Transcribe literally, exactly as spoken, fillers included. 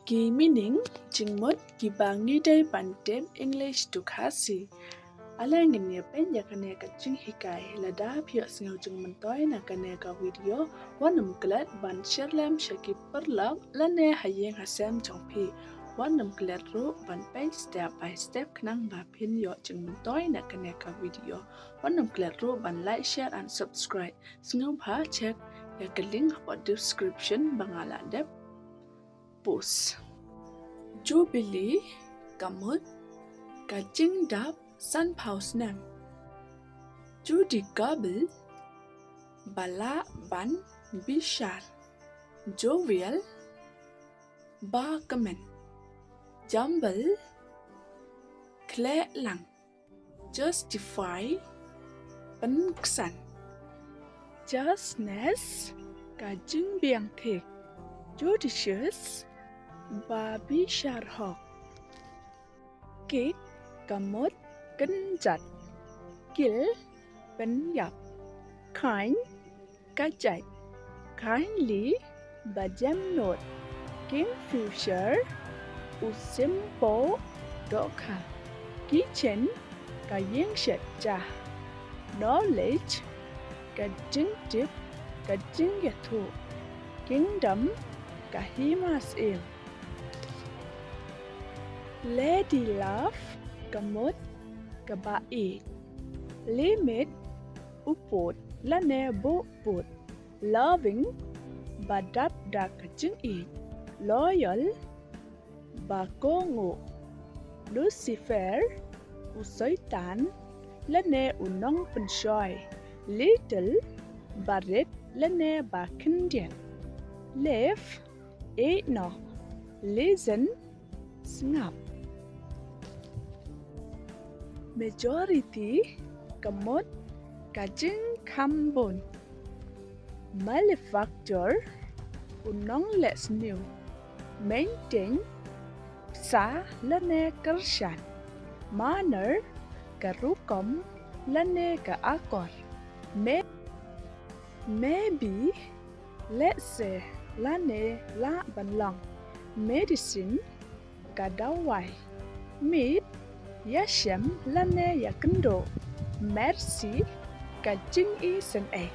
Ki meaning jingmut kiba ngi dei ban tip English to Khasi. Ale ngin ïa peit ïa kane ka jinghikai. Lada phi ïohsngew jingmyntoi na kane ka video, wat nym klet ban share lem sha ki paralok lane ha ïing ha sem jong phi. Wat nym klet ruh ban peit step by step khnang ba phin ïoh jingmyntoi na kane ka video. Wat nym klet ruh ban like, share and subscribe. Sngewbha check ïa ka link hapoh description ba nga la dep post. Jubilee ka mut ka jingdap sanphew snem. Judicable, ba lah ban bishar. Jovial, ba kmen. Jumble, khleh lang. Justify, pynksan. Justness, ka jingbiang thik. Judicious, ba bishar hok. Kick, ka mut kynjat. Kill, pynïap. Kind, ka jait. Kindly, ba jem nud. Kingfisher, u shympoh dohkha. Kitchen, ka ïing shet ja. Knowledge, ka jingtip, ka jingïathuh. Kingdom, ka hima syiem. Lady love, ka mut kaba ïeit. Limit, u pud lane buh pud. Loving, ba dap da ka jingïeit. Loyal, ba kohnguh. Lucifer, u soitan lane u nongpynshoi. Little, ba rit lane ba khyndiat. Live, ïeit noh. Listen, sngap. Majority, ka mut ka jingkham bun. Malefactor, u nongleh sniew. Maintain, bsa lane kyrshan. Manner, ka rukom lane ka akor. May, maybe, lehse lane lah ban long. Medicine, ka dawai. Meet, ïashem lane ïakynduh. Mercy, ka jingisynei.